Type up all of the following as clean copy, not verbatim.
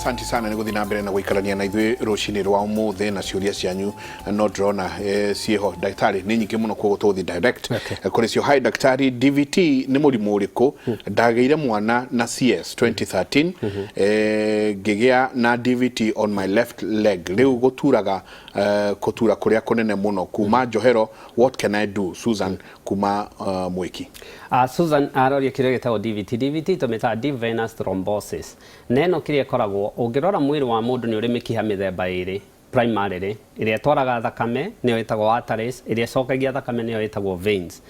Asante sana nĩ gũthiĩ na mbere na gũikarania na ithuĩ rũcinĩ rwa ũmũthĩ na ciũria cianyu no ndĩrona ciĩho, ndagĩtarĩ, nĩ nyingĩ mũno, koguo tũgũthiĩ direct. Kũrĩ cio. Hi daktari, DVT nĩ mũrimũ ũrĩkũ? Ndagĩire mwana na CS 2013, ngĩgĩa na DVT on my left leg, rĩu gũturaga kũtura kũrĩa kũnene mũno kuma njohero. What can I do? Susan kuma Mwĩki. Susan aroria kĩrĩa gĩtagwo DVT. DVT tũmĩtaga deep venous thrombosis. Na ĩno kĩrĩa ĩkoragwo, ũngĩrora mwĩrĩ wa mũndũ nĩ ũrĩ mĩkiha mĩthemba ĩrĩ primarily, ĩrĩa ĩtwaraga thakame nĩyo ĩtagwo arteries, ĩrĩa ĩcokagia thakame nĩyo ĩtagwo veins.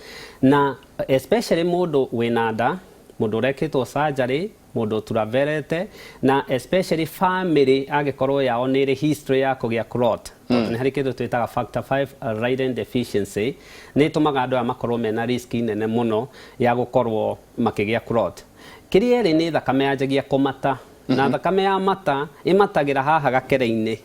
Na especially mũndũ wĩna nda, mũndũ ũrekĩtwo surgery, mũndũ ũturaverete, na especially family angĩkorwo yao nĩ ĩrĩ history ya kũgĩa clot, tondũ nĩ harĩ kĩndũ twĩtaga factor 5 Leiden deficiency, nĩ ĩtũmaga andũ aya makorwo mena risk nene mũno ya gũkorwo makĩgĩa clot. Kĩrĩa ĩrĩ nĩ thakame yanjagia kũmata, na thakame ya mata ĩmatagĩra haha gakere-inĩ,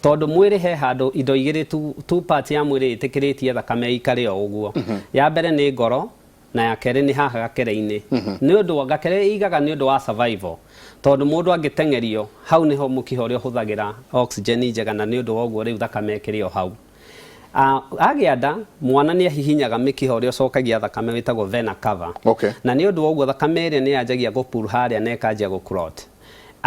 tondũ mwĩrĩ he handũ indo igĩrĩ tu, two parts ya mwĩrĩ ĩtĩkĩrĩtie thakame ĩikare o ũguo. Ya mbere nĩ ngoro na ya kerĩ nĩ haha gakere-inĩ. Nĩ ũndũ wa gakere ĩigaga nĩ ũndũ wa survival, tondũ mũndũ angĩteng'erio hau nĩho mũkiha ũrĩa ũhũthagĩra oxygen njega, na nĩ ũndũ wa ũguo rĩu thakame ĩkĩrĩ o hau. Agĩa nda, mwana nĩ ahihinyaga mĩkiha ũrĩa ũcokagia thakame wĩtagwo vena cava. Na nĩ ũndũ wa ũguo thakame ĩrĩa nĩ yanjagia gũpull harĩa na ĩkanjia gũ clot.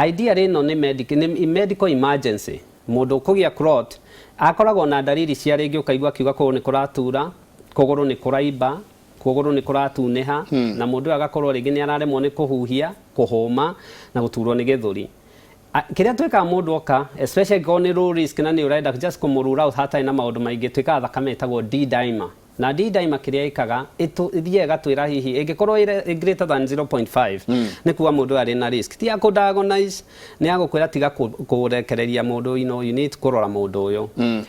Ideally ĩno nĩ medical emergency. Mũndũ ũkũgĩa clot akoragwo na ndariri cia rĩngĩ ũkaigua akiuga kũgũrũ nĩ kũratura, kũgũrũ nĩ kũraimba, kũgũrũ nĩ kũratunĩha, na mũndũ ũyũ agakorwo rĩngĩ nĩ araremwo nĩ kũhuhia, kũhũma na gũturwo nĩ gĩthũri. Kĩrĩa twĩkaga mũndũ oka, especially angĩkorwo nĩ low risk na nĩ ũrenda just kũmũ out hatarĩ na maũndũ maingĩ, twĩkaga thakame ĩtagwo D dimer. Na D dimer kĩrĩa ĩkaga, ĩthiaga ĩgatwĩra hihi ĩngĩkorwo ĩrĩ greater than 0.5, nĩ kuga mũndũ ũyũ arĩ na risk. Ti ya kũ diagnose, nĩ ya gũkwĩra tiga kũrekereria mũndũ, you need kũrora mũndũ ũyũ.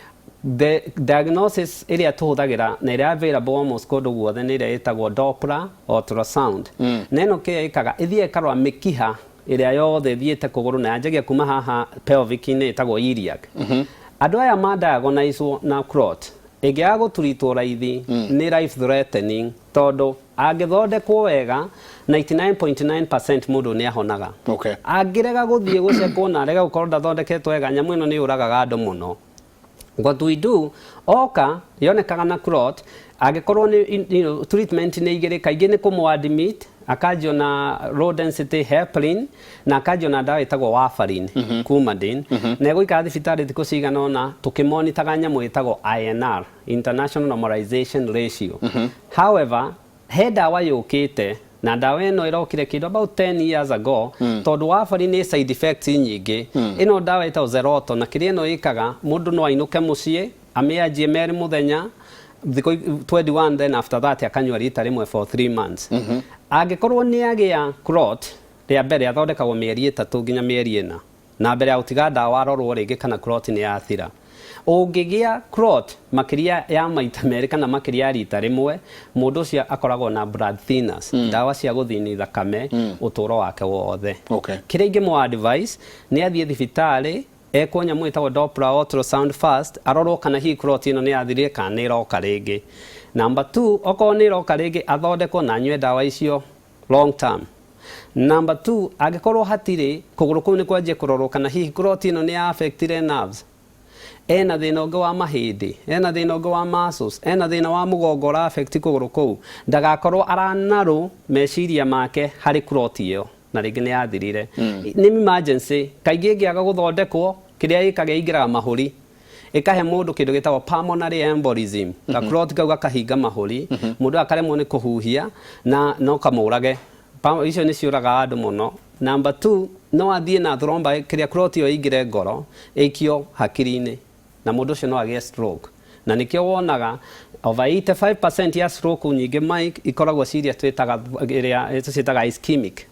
The diagnosis ĩrĩa tũhũthagĩra na ĩrĩa available almost kũndũ guothe nĩ ĩrĩa ĩtagwo Doppler ultrasound. Na ĩno kĩrĩa ĩkaga, ĩthiaga ĩkarora mĩkiha ĩrĩa yothe ĩthiĩte kũgũrũ, na yanjagia kuma haha pelvic-inĩ ĩtagwo iliac. Andũ aya ma diagnosed na clot ĩngĩaga gũturitwo raithi nĩ life threatening, tondũ angĩthondekwo wega 99.9% mũndũ nĩ ahonaga. Angĩrega gũthiĩ gũcekwo na arega gũkorwo ndathondeketwo wega, nyamũ ĩno nĩ yũragaga andũ mũno. What we do, oka yonekaga na clot, angĩkorwo nĩ treatment nĩ igĩrĩ, kaingĩ nĩ kũmũ admit, akanjio na low density heparin na akanjio na ndawa ĩtagwo warfarin, Coumadin, na ĩgũikara thibitarĩ thikũ cigana ũna tũkĩmonitaga nyamũ ĩtagwo INR, International Normalization Ratio. However, he ndawa yũkĩte, na ndawa ĩno ĩrokire kĩndũ about 10 years ago, tondũ warfarin nĩ side effects nyingĩ. Ĩno ndawa ĩtagwo Xarelto, na kĩrĩa ĩno ĩkaga, mũndũ no ainũke mũciĩ amĩanjie merĩ mũthenya thikũ 21, then after that akanyua rita rĩmwe for 3 months. Angĩkorwo nĩ agĩa clot rĩa mbere, athondekagwo mĩeri 3 nginya mĩeri 4, na mbere ya gũtiga ndawa arorwo rĩngĩ kana clot nĩ yathira. Ũngĩgĩa clot makĩria ya maita merĩ kana makĩria ya rita rĩmwe, mũndũ ũcio akoragwo na blood thinners, ndawa cia gũthini thakame, ũtũũro wake wothe. Kĩrĩa ingĩmũ advice nĩ athiĩ thibitarĩ ekwo nyamũ ĩtagwo Doppler ultrasound first, arorwo kana hihi clot ĩno nĩ yathirire kana nĩ ĩroka rĩngĩ. Number two, okorwo nĩ ĩroka rĩngĩ, athondekwo na anyue ndawa icio long term. Number two, angĩkorwo hatirĩ, kũgũrũ kũu nĩ kwanjia kũrorwo kana hihi clot ĩno nĩ ya affectire nerves, ena thĩna ũngĩ wa mahĩndĩ, ena thĩna ũngĩ wa muscles, ena thĩna wa mũgongo ũra affect kũgũrũ kũu, ndagakorwo aranarũ meciria make harĩ clot ĩyo na rĩngĩ nĩ yathirire. Nĩ emergency. Kaingĩ ĩngĩaga gũthondekwo, kĩrĩa ĩkaga, ĩingĩraga mahũri, ĩkahe mũndũ kĩndũ gĩtagwo pulmonary embolism. Gaclot kau gakahinga mahũri, mũndũ akaremwo nĩ kũhuhia na no kamũrage. Icio nĩ ciũragaga andũ mũno. Number two, no athiĩ na thrombi, kĩrĩa clot ĩyo ĩingĩre ngoro, ĩikio hakiri-inĩ, na mũndũ ũcio no agĩe stroke. Na nĩkĩo wonaga over 85% ya stroke nyingĩ, Mike, ikoragwo ciria twĩtaga ĩrĩa tũciĩtaga ischemic,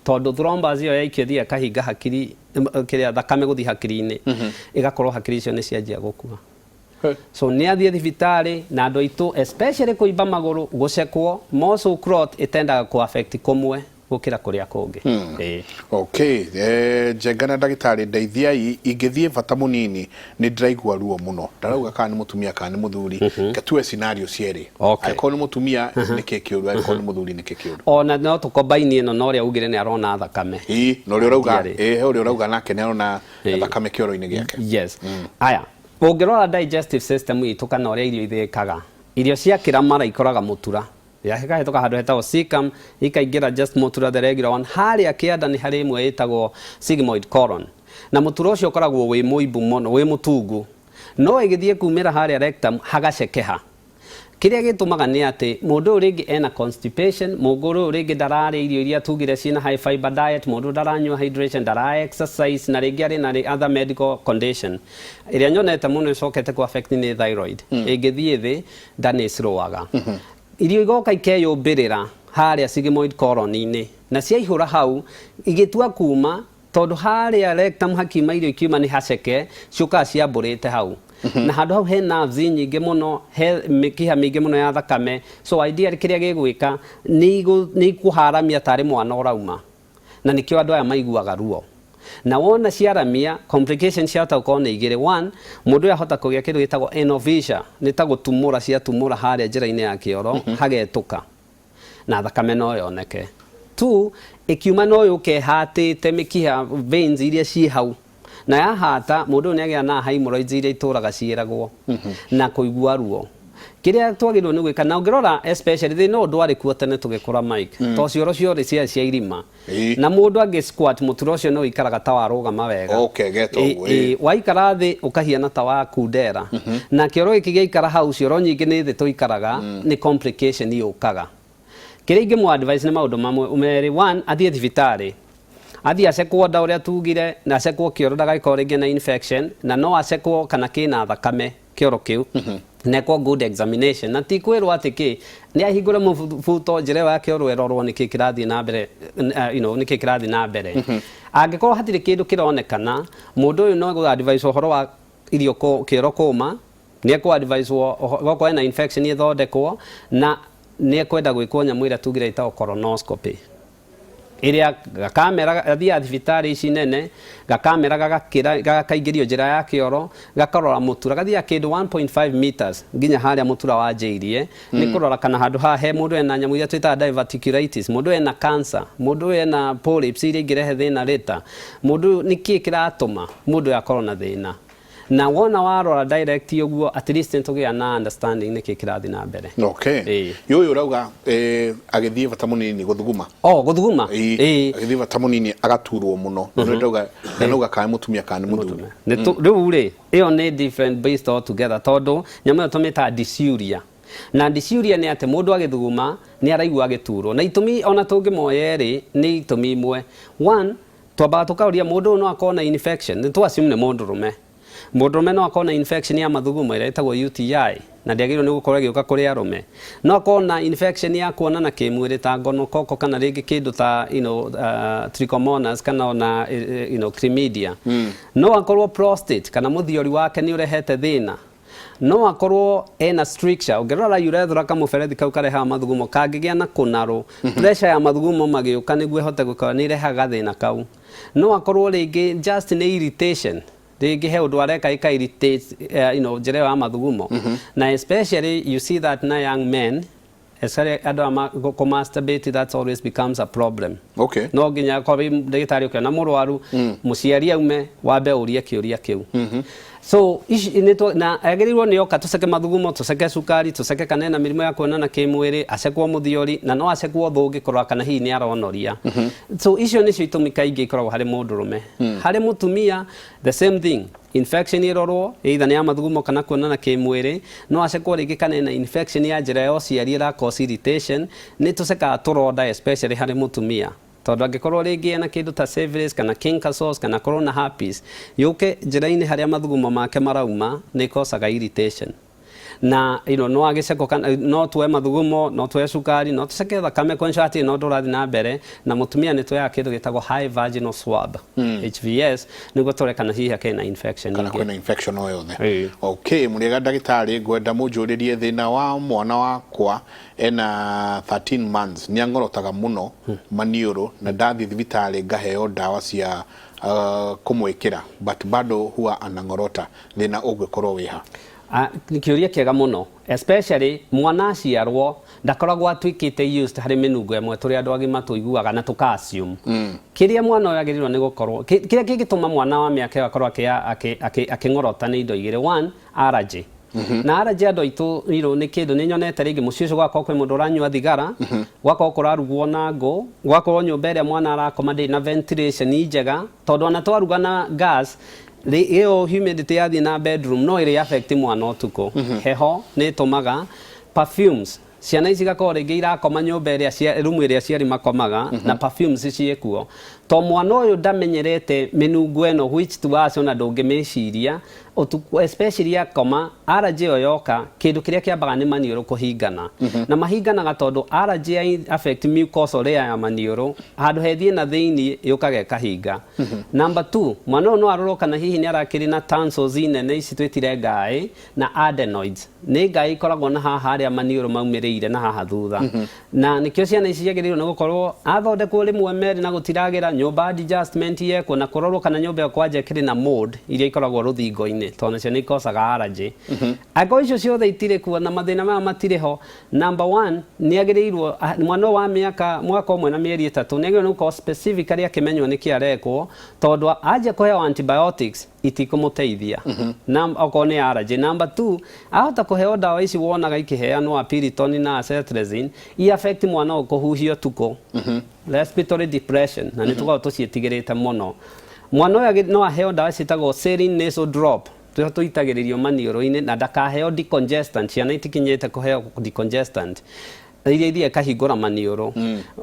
tondũ thrombus ĩyo yaikio ĩthiĩ ĩkahinga hakiri, kĩrĩa thakame gũthiĩ hakiri-inĩ, ĩgakorwo hakiri icio nĩ cianjia gũkua. So nĩ athiĩ thibitarĩ, na andũ aitũ especially kũimba magũrũ gũcekwo. Muscle clot ĩtendaga kũ affect kũmwe. Gũkĩra kũrĩa kũngĩ. Ĩĩ. Okay, Njenga na ndagĩtarĩ, ndeithiai, ingĩthiĩ bata mũnini nĩ ndĩraigua ruo mũno. Ndarauga kana nĩ mũtumia kana nĩ mũthuri. Reke tuoe scenario cierĩ. Angĩkorwo nĩ mũtumia nĩkĩ kĩũru, angĩkorwo nĩ mũthuri nĩkĩ kĩũru? Ona no tũkombaini ĩno na ũrĩa ugire nĩ arona thakame. Ĩĩ, na ũrĩa ũrauga, Ndiarĩ. ĩĩ, he ũrĩa ũrauga nake nĩ arona thakame kĩoro-inĩ gĩake. Yes. Aya, ũngĩrora digestive system itũ kana ũrĩa irio ithĩĩkaga, irio ciakĩra mara ikoraga mũtura. Ikahĩtũka handũ hetagwo cecum, ikaingĩra just mũtura the regular one. Harĩa kĩanda nĩ harĩ ĩmwe ĩtagwo sigmoid colon. Na mũtura ũcio ũkoragwo wĩ mũimbu mũno, wĩ mũtungu. No ĩgĩthiĩ kumĩra harĩa rectum hagacekeha. Kĩrĩa gĩtũmaga nĩ atĩ mũndũ ũyũ rĩngĩ ena constipation, mũndũ ũyũ rĩngĩ ndararĩa irio iria tugire ciĩna high fiber diet, mũndũ ũyũ ndaranyua hydration, ndara exercise na rĩngĩ arĩ na other medical condition. Ĩrĩa nyonete mũno ĩcokete kũ affect nĩ thyroid. Ĩngĩthiĩ thĩ nda nĩ ĩcirũaga. Irio igoka ikeyũmbĩrĩra harĩa sigmoid colon-inĩ na ciaihũra hau igĩtua kuma, tondũ harĩa rectum hakiuma irio ikiuma nĩ haceke, ciũkaga ciambũrĩte hau. Na handũ hau he nerves nyingĩ mũno, he mĩkiha mĩingĩ mũno ya thakame, so ideally kĩrĩa gĩgwĩka nĩ ikũharamia tarĩ mwana ũrauma. Na nĩkĩo andũ aya maiguaga ruo. Na wona ciaramia, complications ciahota gũkorwo nĩ igĩrĩ. One, mũndũ ũyũ ahota kũgĩa kĩndũ gĩtagwo anal fissure, nĩ ta gũtumũra ciatumũra harĩa njĩra-inĩ ya kĩoro, hagetũka na thakame no yoneke. Two, ĩkiuma no yũke ĩhatĩte mĩkiha veins iria ciĩ hau, na yahata mũndũ ũyũ nĩ agĩa na hemorrhoids iria itũraga ciĩragwo na kũigua ruo. Kĩrĩa twagĩrĩirwo nĩ gwĩka, na ũngĩrora especially thĩna ũyũ ndwarĩ kuo tene tũgĩkũra Mike, to cioro ciorĩ ciarĩ cia irima. Na mũndũ angĩ squat mũtura ũcio nĩ ũikaraga ta warũgama wega. Ũkegeta ũguo, ĩĩ. Waikara thĩ ũkahiana ta wakundera. Na kĩoro gĩkĩ gĩaikara hau, cioro nyingĩ nĩ thĩ tũikaraga, nĩ complication yũkaga. Kĩrĩa ingĩmũ advice nĩ maũndũ mamwe merĩ. One, athiĩ thibitarĩ. Athiĩ acekwo nda ũrĩa tugire, na acekwo kĩoro ndagagĩkorwo rĩngĩ na infection, na no acekwo kana kĩna thakame kĩoro kĩu. Na ekwo good examination. Na ti kwĩrwo atĩ kĩ, nĩ ahingũre mũbuto njĩra ĩyo ya kĩoro ĩrorwo nĩkĩ kĩrathiĩ na mbere, nĩkĩ kĩrathiĩ na mbere. Angĩkorwo hatirĩ kĩndũ kĩronekana, mũndũ ũyũ no egũ advise ũhoro wa irio kĩoro kũma, nĩ ekũ advise okorwo ena infection ĩthondekwo, na nĩ ekwenda gwĩkwo nyamũ ĩrĩa tugire ĩtagwo colonoscopy. Ĩrĩa gakamera gathiaga thibitarĩ ici nene, gakamera gagakĩra, gakaingĩrio njĩra ya kĩoro, gakarora mũtura, gathiaga kĩndũ 1.5 meters nginya harĩa mũtura wanjĩirie, nĩ kũrora kana handũ haha he mũndũ ena nyamũ iria twĩtaga diverticulitis, mũndũ ena cancer, mũndũ ena polyps iria ingĩrehe thĩna later, mũndũ ũyũ nĩkĩ kĩratũma mũndũ ũyũ akorwo na thĩna. Na wona warora direct ũguo, at least nĩtũgĩa na understanding nĩkĩ kĩrathiĩ na mbere. Okay. Ĩĩ. Ũyũ ũrauga agĩthiĩ bata mũnini gũthuguma. Oh, gũthuguma? Ĩĩ. Ĩĩ. Agĩthiĩ bata mũnini agaturwo mũno. Na nĩ ndauga, na ndauga kana nĩ mũtumia kana nĩ mũthuri. Nĩ tũ, rĩu rĩ, ĩyo nĩ different based all together tondũ nyamũ ĩyo tũmĩtaga dysuria. Na dysuria nĩ atĩ mũndũ agĩthuguma nĩ araigua agĩturwo. Na itũmi ona tũngĩmoya erĩ nĩ itũmi imwe. One, twambaga tũkaũria mũndũ ũyũ no akorwo na infection, nĩ tũ assume nĩ mũndũrũme. Mũndũrũme no akorwo na infection ya mathugumo ĩrĩa ĩtagwo UTI, na ndĩagĩrĩirwo nĩ gũkorwo ĩgĩũka kũrĩ arũme. No akorwo na infection ya kuonana kĩmwĩrĩ ta gonococcal kana rĩngĩ kĩndũ ta trichomonas kana ona chlamydia. No akorwo prostate kana mũthiori wake nĩ ũrehete thĩna. No akorwo ena stricture, ũngĩrora urethra kamũberethi kau karehaga mathugumo kangĩgĩa na kũnarũ, pressure ya mathugumo magĩũka nĩguo ĩhote gũkorwo nĩ ĩrehaga gathĩna kau. No akorwo rĩngĩ just nĩ irritation, rĩngĩ he ũndũ areka ĩka irritate njĩra ĩyo ya mathugumo. Na especially you see that na young men, especially andũ aya kũ masturbate, that always becomes a problem. No nginya akorwo wĩ ndagĩtarĩ ũkĩona mũrwaru, mũciari aume, wambe ũrie kĩũria kĩu. So, ici nĩ twa-, na agĩrĩirwo nĩ oka tũceke mathugumo, tũceke cukari, tũceke kana ena mĩrimũ ya kuonana kĩmwĩrĩ, acekwo mũthiori, na no acekwo thũngĩ kũrora kana hihi nĩ aronoria. So, icio nĩcio itũmi kaingĩ ikoragwo harĩ mũndũrũme. Harĩ mũtumia, the same thing. Infection ĩrorwo, either nĩ ya mathugumo kana kuonana kĩmwĩrĩ, no acekwo rĩngĩ kana ena infection ya njĩra ya ũciari ĩra cause irritation, nĩ tũcekaga tũronda especially harĩ mũtumia. Tondũ angĩkorwo rĩngĩ ena kĩndũ ta syphilis kana canker sores kana akorwo na herpes, yũke njĩra-inĩ harĩa mathugumo make marauma, nĩ ĩkosaga irritation. Na no agĩcekwo kana no tuoe mathugumo, no tuoe cukari, no tũceke thakame kũensure hatirĩ na ũndũ ũrathiĩ na mbere. Na mũtumia nĩ tuoyaga kĩndũ gĩtagwo high vaginal swab, HVS, nĩguo tũrore kana hihi hakĩrĩ na infection kana ingĩ. Kwĩna infection o yothe. Ĩĩ. Okay, mũrĩega ndagĩtarĩ, ngwenda mũnjũrĩrie thĩna wa mwana wakwa ena 13 months, nĩ ang'orotaga mũno maniũrũ na ndathiĩ thibitarĩ ngaheo ndawa cia kũmwĩkĩra, but bado huwa anang'orota, thĩna ũngĩkorwo wĩha? Ah, nĩ kĩũria kĩega mũno, especially mwana aciarwo ndakoragwo atuĩkĩte used harĩ mĩnungo ĩmwe tũrĩ andũ agima tũiguaga na tũka assume. Kĩrĩa mwana ũyũ agĩrĩirwo nĩ gũkorwo kĩrĩa kĩngĩtũma mwana wa mĩaka ĩyo akorwo akĩng'orota nĩ indo igĩrĩ. One, allergy. Na allergy, andũ aitũ, nĩ kĩndũ nĩ nyonete rĩngĩ mũciĩ ũcio gwakorwo kwĩ mũndũ ũranyua thigara, gwakorwo kũrarugwo na ngũ, gwakorwo nyũmba ĩrĩa mwana arakoma ndĩrĩ na ventilation njega, tondũ ona twaruga na gas ĩyo humidity yathiĩ na bedroom no ĩrĩ affect mwana ũtukũ. Heho nĩ ĩtũmaga, perfumes, ciana ici igakorwo rĩngĩ irakoma nyũmba ĩrĩa room ĩrĩa aciari makomaga na perfumes ciĩkuo, to mwana ũyũ ndamenyerete mĩnungo ĩno, which to us ona ndũngĩmĩciria ũtukũ, especially akoma allergy ĩyo yoka. Kĩndũ kĩrĩa kĩambaga nĩ maniũrũ kũhingana, na mahinganaga tondũ allergy ya affect mucosal layer ya maniũrũ, handũ hethiĩ na thĩinĩ yũkaga ĩkahinga. Number two, mwana ũyũ no arorwo kana hihi nĩ arakĩrĩ na tonsils nene, ici twĩtire ngaĩ, na adenoids, nĩ ngaĩ ikoragwo na haha harĩa maniũrũ maumĩrĩire na haha thutha. Na nĩkĩo ciana ici ciagĩrĩirwo nĩ gũkorwo athondekwo rĩmwe merĩ na gũtiragĩra nyũmba, adjustment yekwo na kũrorwo kana nyũmba ĩyo kwanja ĩkĩrĩ na mold iria ikoragwo rũthingo-inĩ, tondũ nacio nĩ ikocaga allergy. Angĩkorwo icio ciothe itirĩ kuo na mathĩna maya matirĩ ho, number one, nĩ agĩrĩirwo mwana ũyũ wa mĩaka mwaka 1 na mĩeri 3 nĩ agĩrĩirwo nĩ gũkorwo specifically akĩmenywo nĩkĩ arekwo, tondũ anjia kũheo antibiotics itikũmũteithia na okorwo nĩ allergy. Number two, ahota kũheo ndawa ici wonaga ikĩheanwo, Piriton na cetirizine, i affect mwana ũyũ kũhuhia ũtukũ, respiratory depression, na nĩ tũkoragwo tũciĩtigĩrĩte mũno. Mwana ũyũ no aheo ndawa ciĩtagwo saline nasal drop, tũrĩa tũitagĩrĩrio maniũrũ-inĩ, na ndakaheo decongestant. Ciana itikinyĩte kũheo decongestant iria ithiĩ ikahingũra maniũrũ.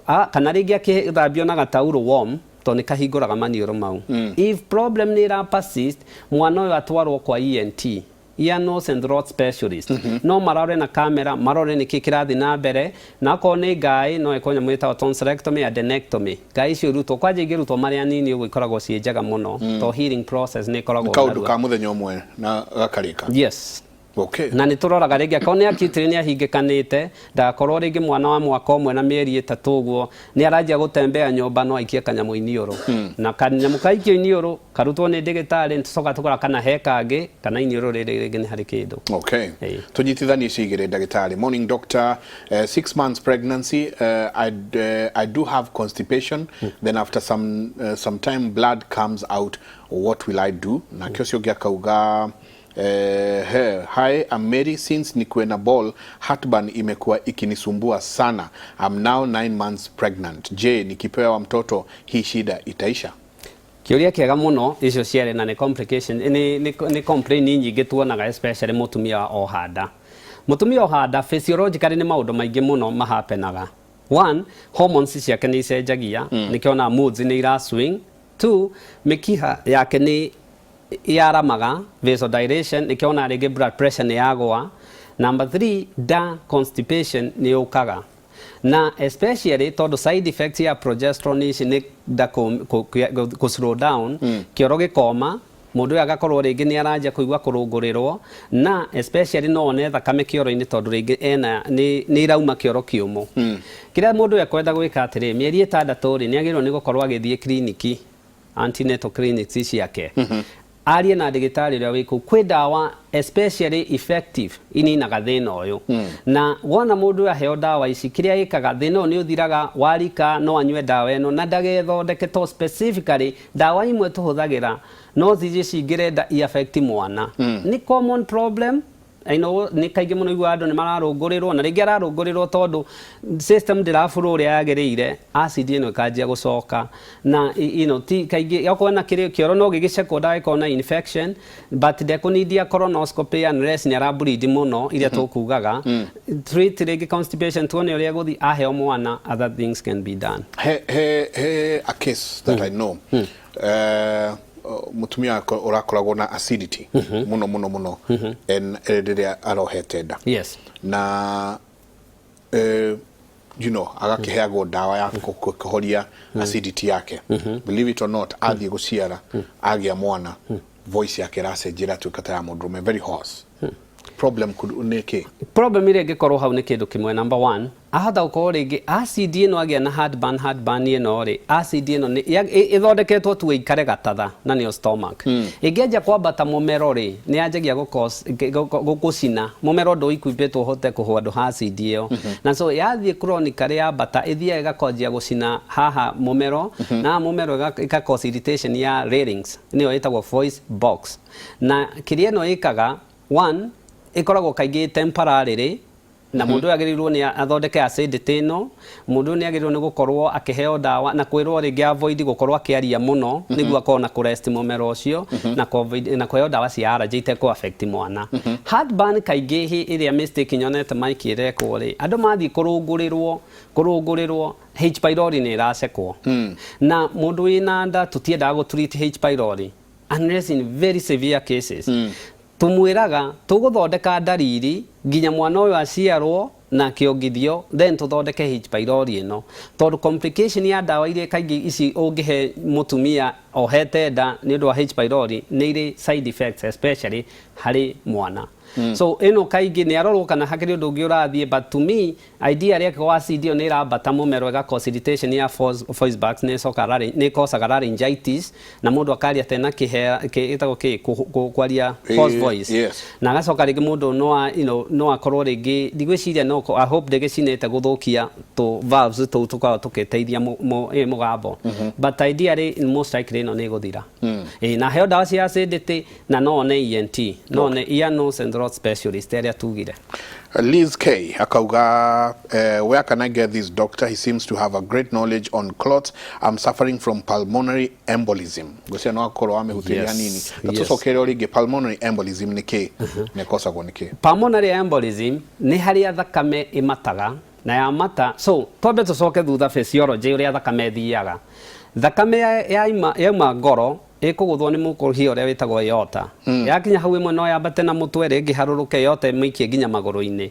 Ah, kana rĩngĩ akĩthambio na gataurũ warm, tondũ nĩ kahingũraga maniũrũ mau. If problem nĩ ĩra persist, mwana ũyũ atwarwo kwa ENT, ear, nose and throat specialist, no marore na kamera, marore nĩkĩ kĩrathiĩ na mbere, na akorwo nĩ ngaĩ no ĩkwo nyamũ ĩtagwo tonsillectomy, adenectomy, ngaĩ icio irutwo. Kwanja ingĩrutwo marĩ anini ũguo ikoragwo ciĩ njega mũno, to healing process nĩ ĩkoragwo kaũndũ narua. Ka mũthenya ũmwe na gakarĩka. Yes. Okay. Na nĩ tũroraga rĩngĩ akorwo nĩ acutely nĩ ahingĩkanĩte, ndagakorwo rĩngĩ mwana wa mwaka 1 na mĩeri 3 ũguo nĩ aranjia gũtembea nyũmba, no aikie kanyamũ iniũrũ, na kanyamũ kaikio iniũrũ karutwo nĩ ndĩgĩtarĩ, nĩ tũcoka tũkora kana he kangĩ kana iniũrũ rĩrĩ rĩngĩ nĩ harĩ kĩndũ. Okay. Ĩĩ. Tunyitithanie icio igĩrĩ, ndagĩtarĩ. Morning doctor, 6 months pregnancy, I do have constipation, then after some time blood comes out. What will I do? Nake ũcio ũngĩ akauga, "Hey, hi, I'm Mary. Since nikuwe na ball, heartburn imekuwa ikinisumbua sana. I'm now 9 months pregnant. Je, nikipewa mtoto hii shida itaisha?" Kĩũria kĩega mũno. Icio cierĩ na nĩ complication, nĩ complaint nyingĩ tuonaga, especially mũtumia oha nda. Mũtumia oha nda, physiologically nĩ maũndũ maingĩ mũno mahapenaga. One, hormones ciake nĩ icenjagia, nĩkĩo moods nĩ ira swing. Two, mĩkiha yake nĩ yaramaga, vasodilation, nĩkĩo ona rĩngĩ blood pressure nĩ yagũa. Number three, nda constipation nĩ yũkaga, na especially tondũ side effects ya progesterone ici nĩ nda kũ slow down, kĩoro gĩkoma, mũndũ ũyũ agakorwo rĩngĩ nĩ aranjia kũigua kũrũngũrĩrwo, na especially no one thakame kĩoro-inĩ, tondũ rĩngĩ ena nĩ irauma kĩoro kĩũmũ. Kĩrĩa mũndũ ũyũ ekwenda gwĩka atĩrĩ, mĩeri 6 rĩ, nĩ agĩrĩirwo nĩ gũkorwo agĩthiĩ kiriniki, antenatal clinics ciake, arie na ndagĩtarĩ ũrĩa wĩ kũu. Kwĩ ndawa especially effective ininaga thĩna ũyũ, na wona mũndũ ũyũ aheo ndawa ici, kĩrĩa ĩkaga, thĩna ũyũ nĩ ũthiraga. Warika no anyue ndawa ĩno na ndagethondeke, to specifically ndawa imwe tũhũthagĩra no zije cingĩre nda i affect mwana. Nĩ common problem. I know nĩ kaingĩ mũno igua andũ nĩ mararũngũrĩrwo, na rĩngĩ ararũngũrĩrwo tondũ system ndĩrabũrũ ũrĩa yagĩrĩire, acid ĩno ĩkanjia gũcoka na ti kaingĩ okorwo na kĩrĩ kĩoro no gĩgĩcekwo ndagĩkorwo na infection, but ndekũnindia colonoscopy unless nĩ arableed mũno, iria tũkugaga treat rĩngĩ constipation, tuone ũrĩa gũthiĩ aheo mwana. Other things can be done. He a case that I know. Mutumia ũrakoragwo na acidity mũno mũno mũno rĩrĩa arohete nda na agakĩheagwo ndawa ya kũhoria acidity yake. Believe it or not, athiĩ gũciara, agĩa mwana, voice yake ĩracenjia, ĩratuĩka ta ya mũndũrũme, very hoarse. Problem nĩ kĩ? Problem ĩrĩa ĩngĩkorwo hau nĩ kĩndũ kĩmwe. Number one, ahota gũkorwo rĩngĩ acid ĩno agĩa na heartburn. Heartburn ĩno rĩ, acid ĩno nĩ ĩthondeketwo tu ĩikare gatatha na nĩyo stomach. Ĩngĩanjia kwambata mũmero rĩ, nĩ yanjagia gũcina mũmero, ndũikumbĩtwo ũhote kũhũa ha acid ĩyo. Na so yathiĩ chronically yambata, ĩthiaga ĩgakonjia gũcina haha mũmero, na haha mũmero ĩga cause irritation ya larynx, nĩyo ĩtagwo voice box. Na kĩrĩa ĩno ĩkaga, one, ĩkoragwo kaingĩ temporarily, na mũndũ ũyũ agĩrĩirwo nĩ athondeke acidity ĩno. Mũndũ ũyũ nĩ agĩrĩirwo nĩ gũkorwo akĩheo ndawa na kwĩrwo rĩngĩ avoid gũkorwo akĩaria mũno nĩguo akorwo na kũrest mũmero ũcio, na na kũheo ndawa cia allergy itekũ affect mwana. Heartburn kaingĩ ĩrĩa mistake nyonete Mike ĩrekwo rĩ, andũ mathiĩ kũrũngũrĩrwo H pylori nĩ ĩracekwo. Na mũndũ wĩna nda, tũtiendaga gũ treat H pylori unless in very severe cases. Tumwĩraga tũgũthondeka ndariri nginya mwana ũyũ aciarwo na kĩongithio, then tũthondeke H pylori ĩno, tondũ complication ya ndawa iria kaingĩ ici ũngĩhe mũtumia ohete nda nĩ ũndũ wa H pylori nĩ irĩ side effects, especially harĩ mwana. So ĩno kaingĩ nĩ arorwo kana hakĩrĩ ũndũ ũngĩ ũrathiĩ, but to me idea rĩake wa acid ĩyo nĩ ĩrambata mũmero, ĩga cause irritation ya voice box, nĩ ĩcoka nĩ ĩkosaga laryngitis, na mũndũ akaria tena kĩhea ĩtagwo kĩ kwaria hoarse voice. Na agacoka rĩngĩ mũndũ no a- you know, no akorwo rĩngĩ, ndigwĩciria no I hope ndĩgĩcinĩte gũthũkia tũ valves tũu tũkoragwo tũgĩteithia mũgambo, but ideally most likely ĩno nĩ ĩgũthira. Na heo ndawa cia acidity, na no one ENT, no one ear, nose and throat specialist arĩa tugire. Liz K akauga, "Where can I get this doctor? He seems to have a great knowledge on clots. I'm suffering from pulmonary embolism." Ngwĩciria no akorwo wamĩhutĩria hanini. Na tũcokere o rĩngĩ, pulmonary embolism nĩ kĩ? Na ĩkosagwo nĩ kĩ? Pulmonary embolism nĩ harĩa thakame ĩmataga na yamata. So twambe tũcoke thutha physiology, ũrĩa thakame ĩthiaga. Thakame yauma ngoro ĩkũgũthwo nĩ mũkũhia ũrĩa wĩtagwo aorta. Yakinya hau, ĩmwe no yambate na mũtwe, ĩrĩa ĩngĩ harũrũke yote ĩmĩikie nginya magũrũ-inĩ.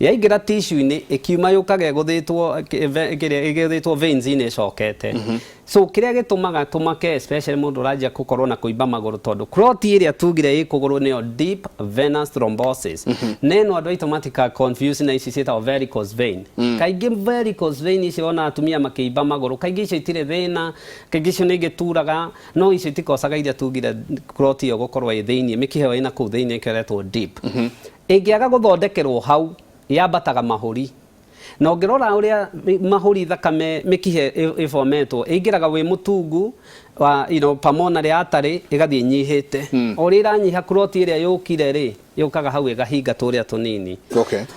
Yaingĩra tissue-inĩ, ĩkiuma yũkaga ĩgũthĩtwo kĩrĩa ĩgũthĩtwo veins-inĩ ĩcokete. So kĩrĩa gĩtũmaga tũmake, especially mũndũ ũranjia gũkorwo na kũimba magũrũ, tondũ clot ĩrĩa tugire ĩ kũgũrũ nĩyo deep venous thrombosis. Na ĩno andũ aitũ matika confuse na ici ciĩtagwo varicose vein. Kaingĩ varicose vein ici wona atumia makĩimba magũrũ, kaingĩ icio itirĩ thĩna, kaingĩ icio nĩ ingĩturaga, no icio itikosaga iria tugire clot ĩyo gũkorwo ĩ thĩiniĩ, mĩkiha ĩyo ĩna kũu thĩiniĩ ĩkĩo ĩretwo deep. Ĩngĩaga gũthondekerwo hau, yambataga mahũri, na ũngĩrora ũrĩa mahũri thakame mĩkiha ĩbometwo, ĩingĩraga wĩ mũtungu wa pulmonary artery, ĩgathiĩ ĩnyihĩte. O ũrĩa ĩranyiha, clot ĩrĩa yũkire rĩ, yũkaga hau ĩgahinga tũrĩa tũnini.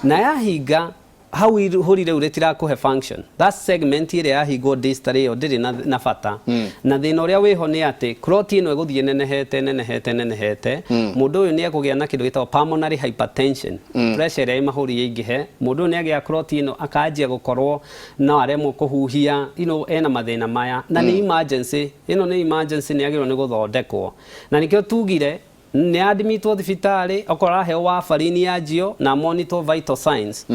Na yahinga hau, ihũri rĩu rĩtirakũhe function. That segment ĩrĩa yahingwo distal ĩyo ndĩrĩ na bata. Na thĩna ũrĩa wĩho nĩ atĩ clot ĩno ĩgũthiĩ nenehete, nenehete, nenehete. Mũndũ ũyũ nĩ ekũgĩa na kĩndũ gĩtagwo pulmonary hypertension, pressure ĩrĩa ĩ mahũri ĩingĩhe. Mũndũ ũyũ nĩ agĩa clot ĩno, akanjia gũkorwo no aremwo kũhuhia, ena mathĩna maya, na nĩ emergency. Ĩno nĩ emergency, nĩ agĩrĩirwo nĩ gũthondekwo, na nĩkĩo tugire nĩ admitwo thibitarĩ, okorwo araheo warfarin yanjio na monitor vital signs.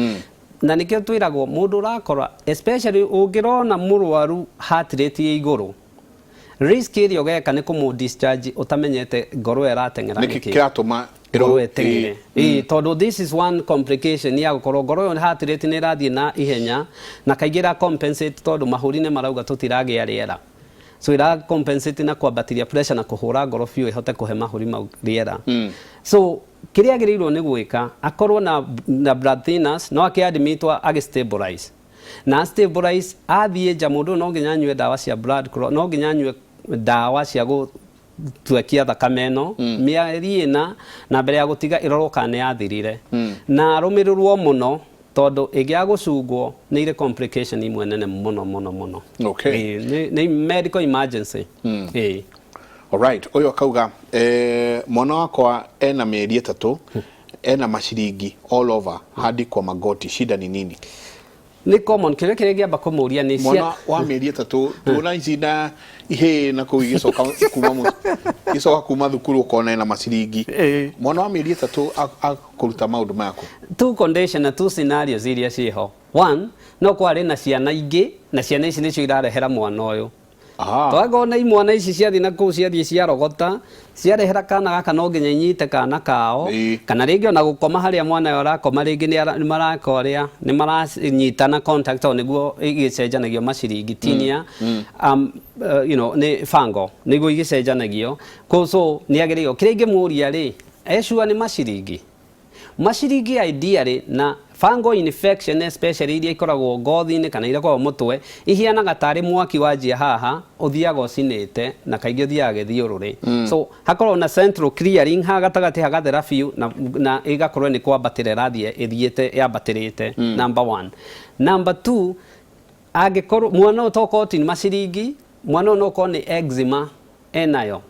Na nĩkĩo twĩragwo mũndũ ũrakora, especially ũngĩrona mũrwaru heart rate ĩ igũrũ, risk ĩrĩa ũgeka nĩ kũmũ discharge ũtamenyete ngoro ĩyo ĩrateng'era nĩkĩ nĩkĩ. Kĩratũma ngoro ĩteng'ere? Ĩĩ, tondũ this is one complication ya gũkorwo ngoro ĩyo heart rate nĩ ĩrathiĩ na ihenya, na kaingĩ ĩra compensate tondũ mahũri nĩ marauga tũtiragĩa rĩera, so ĩra compensate na kwambatĩria pressure na kũhũra ngoro biũ ĩhote kũhe mahũri mau rĩera. So kĩrĩa agĩrĩirwo nĩ gwĩka, akorwo na blood thinners, no akĩadmitwo agĩ stabilize, na stabilize athiĩ nja, mũndũ ũyũ no nginya anyue ndawa cia blood clot, no nginya anyue ndawa cia gũtwekia thakame ĩno mĩeri 4, na mbere ya gũtiga ĩrorwo kana nĩ yathirire, na arũmĩrĩrwo mũno, tondũ ĩngĩaga gũcungwo nĩ irĩ complication imwe nene mũno mũno mũno. Ĩĩ, nĩ medical emergency. Ĩĩ. Alright, ũyũ akauga, mwana wakwa ena mĩeri 3, ena maciringi all over hadi kwa magoti, shida ni nini? Nĩ common. Kĩrĩa kĩrĩa ingĩamba kũmũria nĩ Mwana wa mĩeri 3 tuona ici na ihĩĩ na kũu igĩcoka kuma igĩcoka kuma thukuru ũkona ena maciringi. Mwana wa mĩeri 3 akũruta maũndũ maya kũ? Two condition na two scenarios iria ciĩho. One, no kwarĩ na ciana ingĩ na ciana ici nĩcio irarehera mwana ũyũ. Twangona imwana ici ciathiĩ na kũu, ciathiĩ ciarogota, ciarehera kana gaka, no nginya inyite kana kao. Kana rĩngĩ ona gũkoma harĩa mwana ũyũ arakoma, rĩngĩ nĩ maraka ũrĩa nĩ maranyitana contact, tondũ nĩguo igĩcenjanagio maciringi tinea, nĩ fungal nĩguo igĩcenjanagio kũu. So nĩ agĩrĩirwo, kĩrĩa ingĩmũria rĩ, ecua nĩ maciringi. Maciringi ideally na fungal infection, especially iria ikoragwo ngothi-inĩ kana iria ikoragwo mũtwe, ihianaga tarĩ mwaki wanjia haha ũthiaga ũcinĩte, na kaingĩ ũthiaga gĩthiũrũrĩ. So hakoragwo na central clearing haha gatagatĩ, hagathera biũ na ĩgakorwo nĩ kwambatĩra ĩrathiĩ ĩthiĩte yambatĩrĩte. Number one. Number two, angĩkorwo mwana ũyũ tokorwo ti maciringi, mwana ũyũ no ũkorwo nĩ eczema enayo,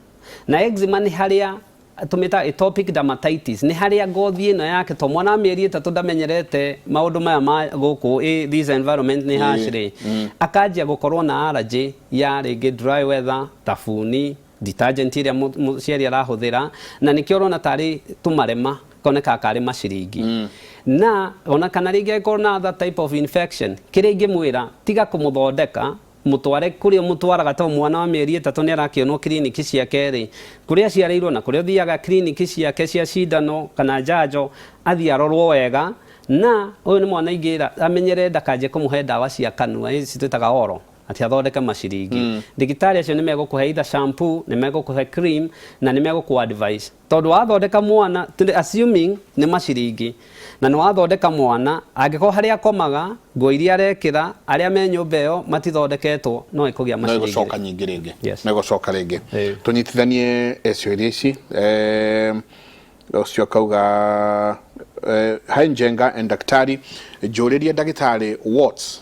na eczema nĩ harĩa tũmĩtaga atopic dermatitis, nĩ harĩa ngothi ĩno yake, to mwana wa mĩeri 3 ndamenyerete maũndũ maya ma gũkũ this environment nĩ harsh rĩ, akanjia gũkorwo na allergy ya rĩngĩ dry weather, thabuni, detergent ĩrĩa mũciari arahũthĩra, na nĩkĩo ũrona tarĩ tũmarema konekaga karĩ maciringi. Na ona kana rĩngĩ angĩkorwo na other type of infection, kĩrĩa ingĩmwĩra, tiga kũmũthondeka, mũtware kũrĩa mũtwaraga, to mwana wa mĩeri 3 nĩ arakĩonwo kiriniki ciake rĩ, kũrĩa aciarĩirwo na kũrĩa ũthiaga kiriniki ciake cia cindano kana njanjo, athiĩ arorwo wega. Na ũyũ nĩ mwana ingĩra amenyere ndakanjie kũmũhe ndawa cia kanua ici twĩtaga oro, atĩ athondeke maciringi. Ndagĩtarĩ acio nĩ megũkũhe either shampoo, nĩ megũkũhe cream na nĩ megũkũ advice, tondũ wathondeka mwana, assuming nĩ maciringi na nĩ wathondeka mwana, angĩkorwo harĩa akomaga, nguo iria arekĩra, arĩa me nyũmba ĩyo matithondeketwo, no ĩkũgĩa no maciringi. Ĩgũcoka nyingĩ rĩngĩ. Yes. No ĩgũcoka rĩngĩ. Tũnyitithanie ciũria ici. Ũcio akauga, "Hi Njenga and daktari, njũrĩrie ndagĩtarĩ, warts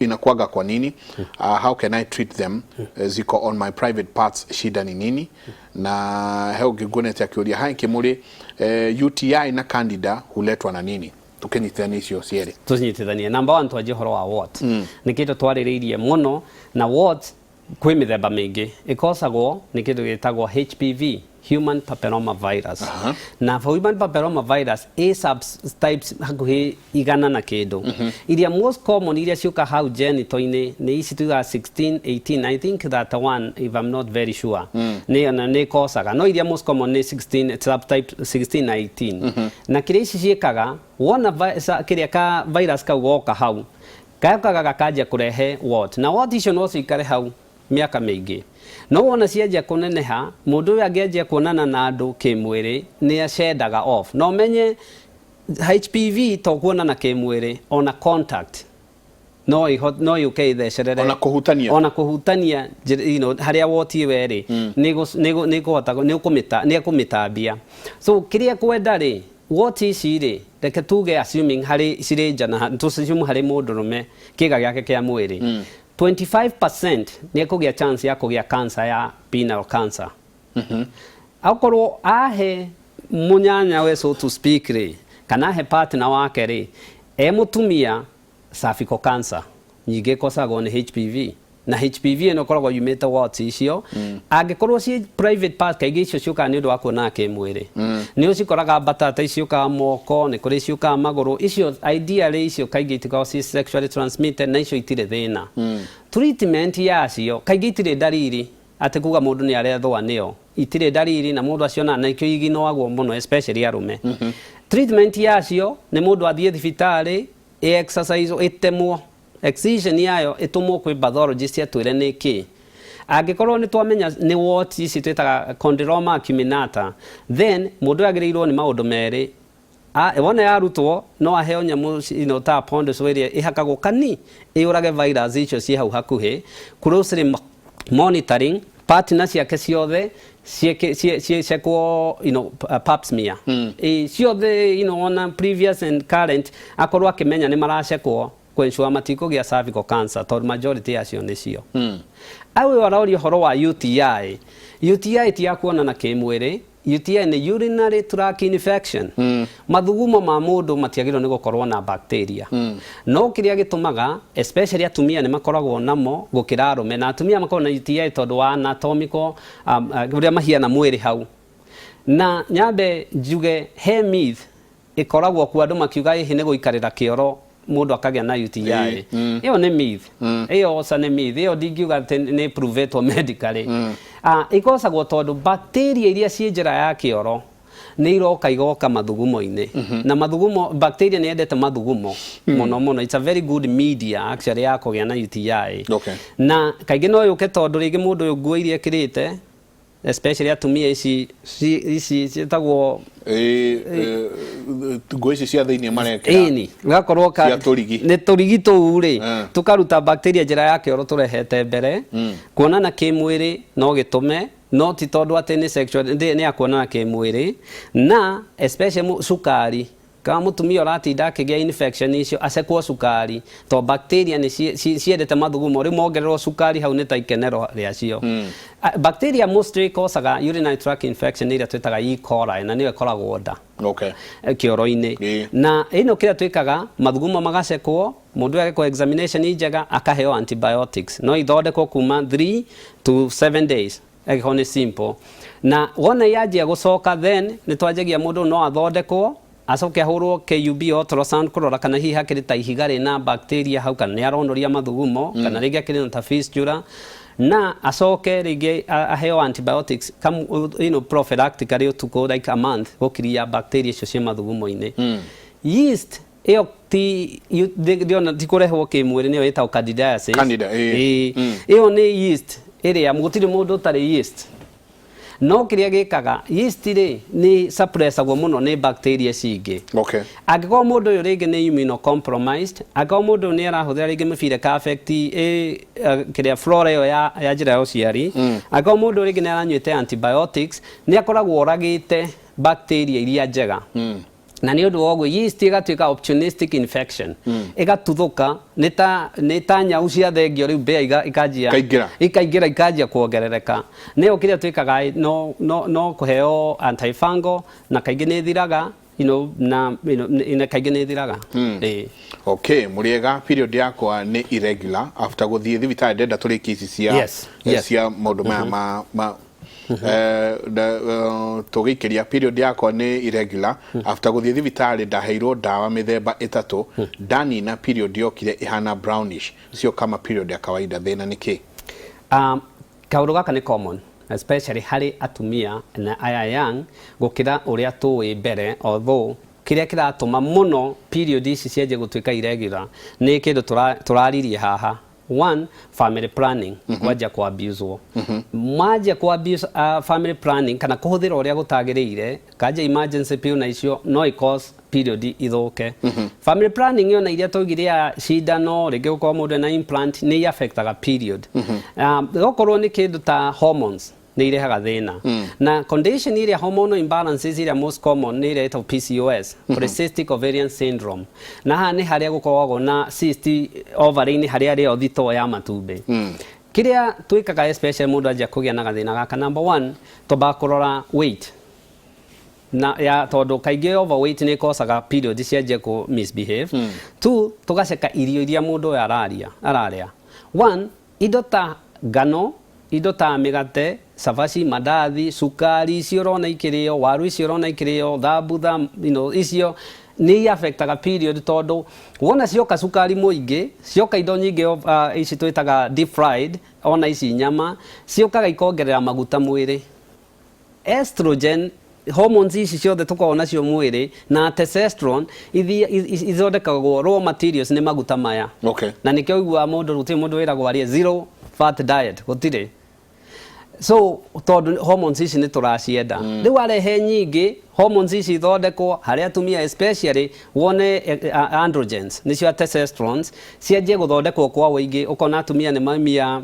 inakuaga kwa nini? How can I treat them? Ziko on my private parts, shida ni nini?" Na he ũngĩ nguonete akĩũria, "Hi Kĩmũrĩ, UTI na Candida huletwa na nini?" Tũkĩnyitithania icio cierĩ. Tũnyitithanie. Number one, twanjie ũhoro wa wart. Nĩ kĩndũ twarĩrĩirie mũno, na wart kwĩ mĩthemba mĩingĩ ĩkosagwo nĩ kĩndũ gĩtagwo HPV, human papilloma virus. Na human papilloma virus ĩ subtypes hakuhĩ 100 na kĩndũ. Iria most common, iria ciũka hau genital-inĩ, nĩ ici tugaga 16, 18, I think 31, if I'm not very sure, nĩ ona nĩ ĩkocaga, no iria most common nĩ 16, subtype 16 na 18. Na kĩrĩa ici ciĩkaga, wona kĩrĩa ka virus kau goka hau, gakaga gakanjia kũrehe wart, na wart icio no cikare hau mĩaka mĩingĩ. No wona cianjia kũneneha, mũndũ ũyũ angĩanjia kuonana na andũ kĩmwĩrĩ, nĩ acendaga off. Na ũmenye HPV to kuonana kĩmwĩrĩ, ona contact no yũke ĩthecerere. Ona kũhutania. Ona kũhutania harĩa wart ĩyo ĩrĩ, nĩ ĩkũhota nĩ ekũmĩtambia. So kĩrĩa kwenda rĩ, wart ici rĩ, reke tuge assuming harĩ cirĩ nja na tũassume harĩ mũndũrũme kĩga gĩake kĩa mwĩrĩ, 25% nĩ ekũgĩa chance ya kũgĩa cancer ya penile cancer. Akorwo ahe mũnyanya we, so to speak rĩ, kana ahe partner wake rĩ, e mũtumia, cervical cancer nyingĩ ĩkosagwo nĩ HPV, na HPV ĩno ĩkoragwo yumĩte warts icio. Angĩkorwo ciĩ private part, kaingĩ icio ciũkaga nĩ ũndũ wa kuonana kĩmwĩrĩ. Nĩ ũcikoraga mbatata ici ciũkaga moko, nĩ kũrĩ ciũkaga magũrũ. Icio ideally, icio kaingĩ itikoragwo ci sexually transmitted, na icio itirĩ thĩna. Treatment yacio, kaingĩ itirĩ ndariri atĩ kuga mũndũ nĩ arethũa nĩyo, itirĩ ndariri na mũndũ aciona, na ikĩo iginoagwo mũno, especially arũme. Treatment yacio nĩ mũndũ athiĩ thibitarĩ, ĩ exercise, ĩtemwo, excision yayo ĩtũmwo kwĩ pathologist atwĩre nĩ kĩ. Angĩkorwo nĩ twamenya nĩ wart ici twĩtaga condyloma acuminata, then mũndũ ũyũ agĩrĩirwo nĩ maũndũ merĩ. Wona yarutwo, no aheo nyamũ ta Pond's ĩrĩa ĩhakagwo kani ĩũrage virus icio ciĩ hau hakuhĩ. Closely monitoring partner ciake ciothe ciĩkwo pap smear. Ciothe, ona previous and current, akorwo akĩmenya nĩ maracekwo kũensure matikũgĩa cervical cancer, tondũ majority yacio nĩcio. Au ũyũ aroria ũhoro wa UTI. UTI ti ya kuonana kĩmwĩrĩ. UTI nĩ urinary tract infection. Mathugumo ma mũndũ matiagĩrĩirwo nĩ gũkorwo na bacteria. No kĩrĩa gĩtũmaga especially atumia nĩ makoragwo namo gũkĩra arũme, na atumia makoragwo na UTI tondũ wa anatomical ũrĩa mahiana mwĩrĩ hau. Na nyambe njuge he myth ĩkoragwo kuo andũ makiuga ĩhĩ nĩ gũikarĩra kĩoro mũndũ akagĩa na UTI. Ĩyo nĩ myth. Ĩyo oca nĩ myth. Ĩyo ndingiuga atĩ nĩ provetwo medically. Ĩkosagwo tondũ bacteria iria ciĩ njĩra ya kĩoro nĩ iroka igoka mathugumo-inĩ. Na mathugumo, bacteria nĩ yendete mathugumo mũno mũno. It's a very good media actually ya kũgĩa na UTI. Na kaingĩ no yũke tondũ rĩngĩ mũndũ ũyũ nguo iria ekĩrĩte, especially atumia ici ici ciĩtagwo nguo ici cia thĩinĩ marekĩra. Ĩni gakorwo ka cia tũrigi. Nĩ tũrigi tũu rĩ, tũkaruta bacteria njĩra ya kĩoro tũrehete mbere. Kuonana kĩmwĩrĩ no gĩtũme, no ti tondũ atĩ nĩ sexual, nĩ ya kuonana kĩmwĩrĩ, na especially cukari. Kana mũtumia ũratinda akĩgĩa infection icio acekwo cukari, to bacteria nĩ ciendete mathugumo, rĩu mongererwo cukari hau nĩ ta ikenero rĩacio. Bacteria mostly ĩkocaga urinary tract infection nĩ ĩrĩa twĩtaga E. coli, na nĩyo ĩkoragwo nda, kĩoro-inĩ. Na ĩno kĩrĩa twĩkaga, mathugumo magacekwo, mũndũ ũyũ agekwo examination njega, akaheo antibiotics, no ithondekwo kuma 3 to 7 days angĩkorwo nĩ simple. Na wona yanjia gũcoka, then nĩ twanjagia mũndũ no athondekwo, acoke ahũrwo KUB ultrasound kũrora kana hihi hakĩrĩ ta ihiga rĩna bacteria hau, kana nĩ aronoria mathugumo, kana rĩngĩ akĩrĩ na ta fistula, na acoke rĩngĩ aheo antibiotics prophylactically ũtukũ like a month gũkiria bacteria icio ciĩ mathugumo-inĩ. Yeast ĩyo ti ndĩona ti kũrehwo kĩmwĩrĩ, nĩyo ĩtagwo candidiasis. Candida, ĩĩ. Ĩĩ. Ĩyo nĩ yeast ĩrĩa gũtirĩ mũndũ ũtarĩ yeast, no kĩrĩa gĩkaga yeast rĩ, nĩ suppressagwo mũno nĩ bacteria ici ingĩ. Angĩkorwo mũndũ ũyũ rĩngĩ nĩ immunocompromised, angĩkorwo mũndũ ũyũ nĩ arahũthĩra rĩngĩ mĩbira ka affect kĩrĩa flora ĩyo ya njĩra ya ũciari, angĩkorwo mũndũ ũyũ rĩngĩ nĩ aranyuĩte antibiotics, nĩ akoragwo oragĩte bacteria iria njega. Na nĩ ũndũ wa ũguo yeast ĩgatuĩka opportunistic infection, ĩgatuthũka nĩ ta nyau cia thengio, rĩu mbĩa ikanjia Ikaingĩra. Ikaingĩra, ikanjia kuongerereka. Nĩyo kĩrĩa twĩkaga no kũheo antifungal, na kaingĩ nĩ ĩthiraga na kaingĩ nĩ ĩthiraga. Ĩĩ. Okay, mũrĩega, period yakwa nĩ irregular after gũthiĩ thibitarĩ, ndenda tũrĩkie ici cia cia maũndũ maya ma tũgĩikĩria. Period yakwa nĩ irregular after gũthiĩ thibitarĩ, ndaheirwo ndawa mĩthemba 3, ndanina period yokire ĩhana brownish, sio kama period ya kawaida, thĩna nĩ kĩ? Kaũndũ gaka nĩ common especially harĩ atumia na aya young gũkĩra ũrĩa tũĩ mbere, although kĩrĩa kĩratũma mũno period ici cianjie gũtuĩka irregular nĩ kĩndũ tũraririe haha, one, family planning kwanjia ku abuse, manjia ku abuse family planning kana kũhũthĩra ũrĩa gũtagĩrĩire, kanja emergency pill na icio no i cause period ithũke. Family planning ĩyo na iria twaugire ya cindano, rĩngĩ gũkorwo mũndũ ena implant, nĩ affectaga period. Okorwo nĩ kĩndũ ta hormones nĩ irehaga thĩna, na condition ĩrĩa hormonal imbalances ĩrĩa most common nĩ ĩrĩa ĩtagwo PCOS, polycystic ovarian syndrome, na haha nĩ harĩa gũkoragwo na cyst ovary-inĩ, harĩa rĩo thitoo ya matumbĩ. Kĩrĩa twĩkaga especially mũndũ anjia kũgĩa na gathĩna gaka, number one, twambaga kũrora weight na ya, tondũ kaingĩ overweight nĩ ĩkocaga period cianjie kũ misbehave. Two, tũgaceka irio iria mũndũ ũyũ araria ararĩa. One, indo ta ngano, indo ta mĩgate, cabaci, mandathi, cukari icio ũrona ikĩrĩo, waru icio ũrona ikĩrĩo, thambutha, icio nĩ affectaga period, tondũ wona cioka cukari mũingĩ, cioka indo nyingĩ, ici twĩtaga deep fried, ona ici nyama ciũkaga ikongerera maguta mwĩrĩ. Estrogen hormones ici ciothe tũkoragwo nacio mwĩrĩ na testosterone ithondekagwo raw materials nĩ maguta maya. Na nĩkĩo ũiguaga mũndũ, gũtirĩ mũndũ wĩragwo arĩe zero fat diet, gũtirĩ. So tondũ hormones ici nĩ tũracienda, rĩu arehe nyingĩ, hormones ici ithondekwo harĩ atumia especially wone androgens, nĩcio testosterones, cianjie gũthondekwo kwa ũingĩ, ũkona atumia nĩ maumia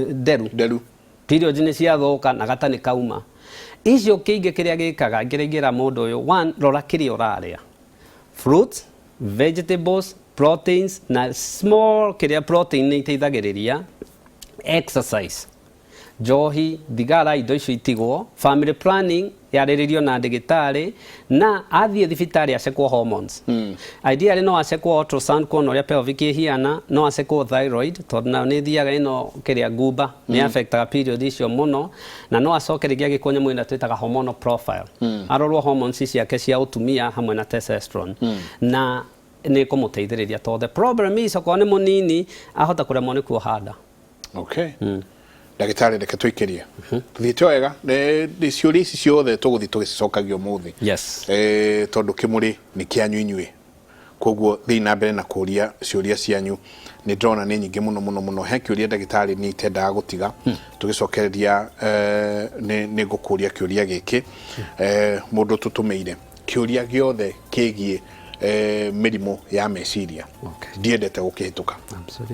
nderu. Nderu. Period nĩ ciathũka na gata nĩ kauma. Icio kĩingĩ kĩrĩa gĩkaga ngĩrĩingĩra mũndũ ũyũ, one, rora kĩrĩa ũrarĩa, fruits, vegetables, proteins, na small kĩrĩa protein nĩ iteithagĩrĩria, exercise. Njohi, thigara, indo icio itigwo. Family planning yarĩrĩrio na ndagĩtarĩ na athiĩ thibitarĩ acekwo hormones. Ideally no acekwo ultrasound kuona ũrĩa pelvic ĩhiana, no acekwo thyroid tondũ nayo nĩ ĩthiaga ĩno kĩrĩa ngumba nĩ affectaga period icio mũno, na no acoke rĩngĩ agĩkwo nyamũ ĩno twĩtaga hormonal profile. Arorwo hormones ciake cia ũtumia hamwe na testosterone. Na nĩ ĩkũmũteithĩrĩria tondũ the problem is okorwo nĩ mũnini ahota kũremwo nĩ kuoha nda. Okay, ndagĩtarĩ, reke tũikĩrie tũthiĩte o wega. Nĩ ciũria ici ciothe tũgũthiĩ tũgĩcicokagia ũmũthĩ. Tondũ kĩmũrĩ nĩ kĩanyu inyuĩ, koguo thiĩ na mbere na kũria ciũria cianyu. Nĩ ndĩrona nĩ nyingĩ mũno mũno mũno. He kĩũria, ndagĩtarĩ, niĩ itendaga gũtiga tũgĩcokereria. Nĩ ngũkũria kĩũria gĩkĩ. Mũndũ tũtũmĩire kĩũria gĩothe kĩgiĩ mĩrimũ ya meciria. Ndiendete gũkĩhĩtũka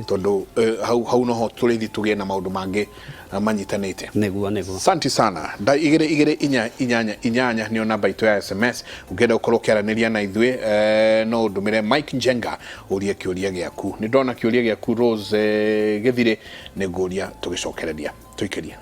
tondũ hau noho tũrĩthi tũgĩe na maũndũ mangĩ manyitanĩte. Nĩguo. Asante sana. Nda 2 2 4 8 8 8 nĩyo namba itũ ya SMS. Ũngĩenda gũkorwo ũkĩaranĩria na ithuĩ, no ũndũmĩre Mike Njenga ũrie kĩũria gĩaku. Nĩ ndona kĩũria gĩaku, Rose Gĩthirĩ, nĩ ngũria tũgĩcokereria tũikĩrie.